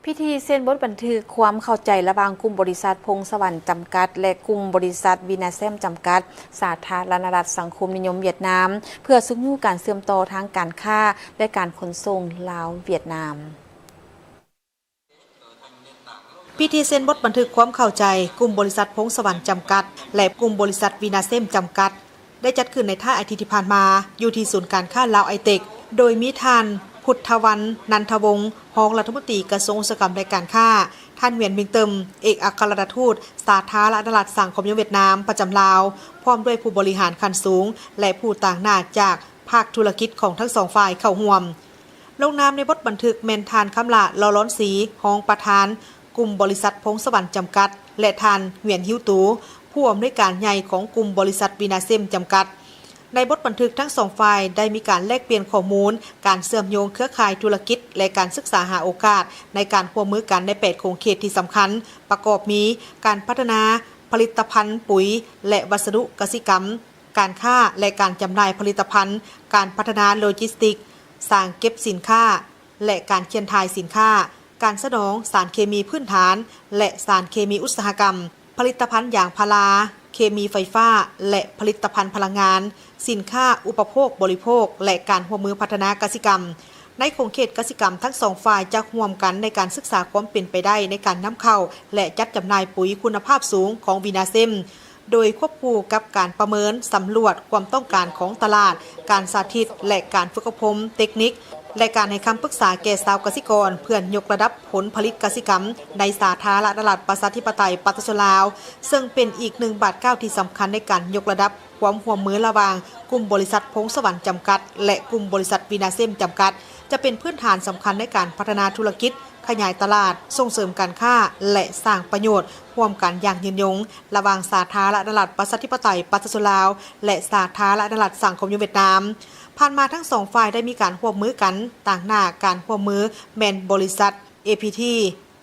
ພິທີເຊັນບົດບັນທຶກຄວາມເຂົ້າໃຈລະຫວ່າງກຸ່ມບໍລິສັດພົງສະຫວັນຈຳກັດ ແລະ ກຸ່ມບໍລິສັດວີນາເຊັມຈຳກັດ ສາທາລະນະລັດສັງຄົມນິຍົມຫວຽດນາມ ເພື່ອຊຸກຍູ້ການເຊື່ອມຕໍ່ທາງການຄ້າ ແລະ ການຂົນສົ່ງລາວ-ຫວຽດນາມ. ພິທີເຊັນບົດບັນທຶກຄວາມເຂົ້າໃຈກຸ່ມບໍລິສັດພົງສະຫວັນຈຳກັດ ແລະ ກຸ່ມບໍລິສັດວີນາເຊັມຈຳກັດ ໄດ້ຈັດຂຶ້ນໃນທ້າຍອາທິດທີ່ຜ່ານມາ ຢູ່ທີ່ສູນການຄ້າລາວໄອເຕັກ ໂດຍມີທ່ານ ພຸດທະວັນ ນັນທະວົງ ຮອງລັດຖະມົນຕີກະຊວງອຸດສາຫະກຳ ແລະ ການຄ້າ, ທ່ານ ຫວຽນ ມິງເຕີມ ເອກອັກຄະລັດຖະທູດສາທາລະນະລັດສັງຄົມນິຍົມຫວຽດນາມປະຈຳລາວ, ພ້ອມດ້ວຍຜູ້ບໍລິຫານຂັ້ນສູງ ແລະ ຜູ້ຕາງໜ້າຈາກພາກທຸລະກິດຂອງທັງສອງຝ່າຍເຂົ້າຮ່ວມ. ລົງນາມໃນບົດບັນທຶກແມ່ນທ່ານ ຄຳຫຼ້າ ລໍລອນສີ ຮອງປະທານກຸ່ມບໍລິສັດພົງສະຫວັນຈຳກັດ ແລະ ທ່ານ ຫວຽນ ຮິ້ວຕູ ຜູ້ອຳນວຍການໃຫຍ່ຂອງກຸ່ມບໍລິສັດວີນາເຊັມຈຳກັດ. ໃນບົດບັນທຶກທັງສອງຝ່າຍໄດ້ມີການແລກປ່ຽນຂໍ້ມູນ, ການເຊື່ອມໂຍງເຄືອຂ່າຍທຸລະກິດ ແລະ ການສຶກສາຫາໂອກາດໃນການຮ່ວມມືກັນໃນແປດຂົງເຂດທີ່ສຳຄັນ, ປະກອບມີ ການພັດທະນາຜະລິດຕະພັນປຸຍ ແລະ ວັດສະດຸກະສິກຳ, ການຄ້າ ແລະ ການຈຳໜ່າຍຜະລິດຕະພັນ, ການພັດທະນາໂລຈິສຕິກ, ສາງເກັບສິນຄ້າ ແລະ ການຂຽນຖ່າຍສິນຄ້າ, ການສະໜອງສານເຄມີພື້ນຖານ ແລະ ສານເຄມີອຸດສາຫະກຳ, ຜະລິດຕະພັນຢາງພາລາ, ເຄມີໄຟຟ້າ ແລະ ຜະລິດຕະພັນພະລັງງານ, ສິນຄ້າອຸປະໂພກບໍລິໂພກ ແລະ ການຮ່ວມມືພັດທະນາກະສິກຳ. ໃນຂົງເຂດກະສິກຳ, ທັງສອງຝ່າຍຈະຮ່ວມກັນໃນການສຶກສາຄວາມເປັນໄປໄດ້ໃນການນຳເຂົ້າ ແລະ ຈັດຈຳໜ່າຍປຸຍຄຸນນະພາບສູງຂອງວີນາເຊັມ ໂດຍຄວບຄູ່ກັບການປະເມີນສຳຫຼວດຄວາມຕ້ອງການຂອງຕະຫຼາດ, ການສາທິດ ແລະ ການຝຶກອົບຮົມເຕັກນິກ ແລະ ການໃຫ້ຄຳປຶກສາແກ່ຊາວກະສິກອນ ເພື່ອຍົກລະດັບຜົນຜະລິດກະສິກຳໃນສາທາລະນະລັດປະຊາທິປະໄຕປະຊາຊົນລາວ, ເຊິ່ງເປັນອີກໜຶ່ງບາດກ້າວທີ່ສຳຄັນໃນການຍົກລະດັບຄວາມຮ່ວມມືລະຫວ່າງກຸ່ມບໍລິສັດພົງສະຫວັນຈຳກັດ ແລະ ກຸ່ມບໍລິສັດວີນາເຊັມຈຳກັດ, ຈະເປັນພື້ນຖານສຳຄັນໃນການພັດທະນາທຸລະກິດ, ຂະຫຍາຍຕະຫຼາດ, ສົ່ງເສີມການຄ້າ ແລະ ສ້າງປະໂຫຍດຮ່ວມກັນຢ່າງຍືນຍົງ ລະຫວ່າງສາທາລະນະລັດປະຊາທິປະໄຕປະຊາຊົນລາວ ແລະ ສາທາລະນະລັດສັງຄົມນິຍົມຫວຽດນາມ. ຜ່ານມາທັງສອງຝ່າຍໄດ້ມີການຮ່ວມມືກັນ, ຕາງໜ້າການຮ່ວມມືແມ່ນບໍລິສັດ ເອພີທີ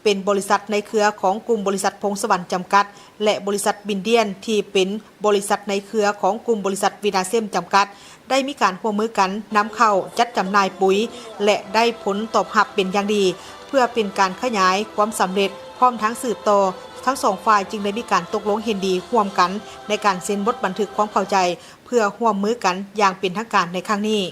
ເປັນບໍລິສັດໃນເຄືອຂອງກຸ່ມບໍລິສັດພົງສະຫວັນຈຳກັດ ແລະ ບໍລິສັດບິນດຽນ ທີ່ເປັນບໍລິສັດໃນເຄືອຂອງກຸ່ມບໍລິສັດວີນາເຊັມຈຳກັດ ໄດ້ມີການຮ່ວມມືກັນນຳເຂົ້າ, ຈັດຈຳໜ່າຍປຸຍ ແລະ ໄດ້ຜົນຕອບຮັບເປັນຢ່າງດີ ເພື່ອເປັນການຂະຫຍາຍຄວາມສຳເລັດ. ພ້ອມທັງສືບຕໍ່, ທັງສອງຝ່າຍຈຶ່ງໄດ້ມີການຕົກລົງເຫັນດີຮ່ວມກັນໃນການເຊັນບົດບັນທຶກຄວາມເຂົ້າໃຈ ເພື່ອຮ່ວມມືກັນຢ່າງເປັນທາງການໃນຄັ້ງນີ້.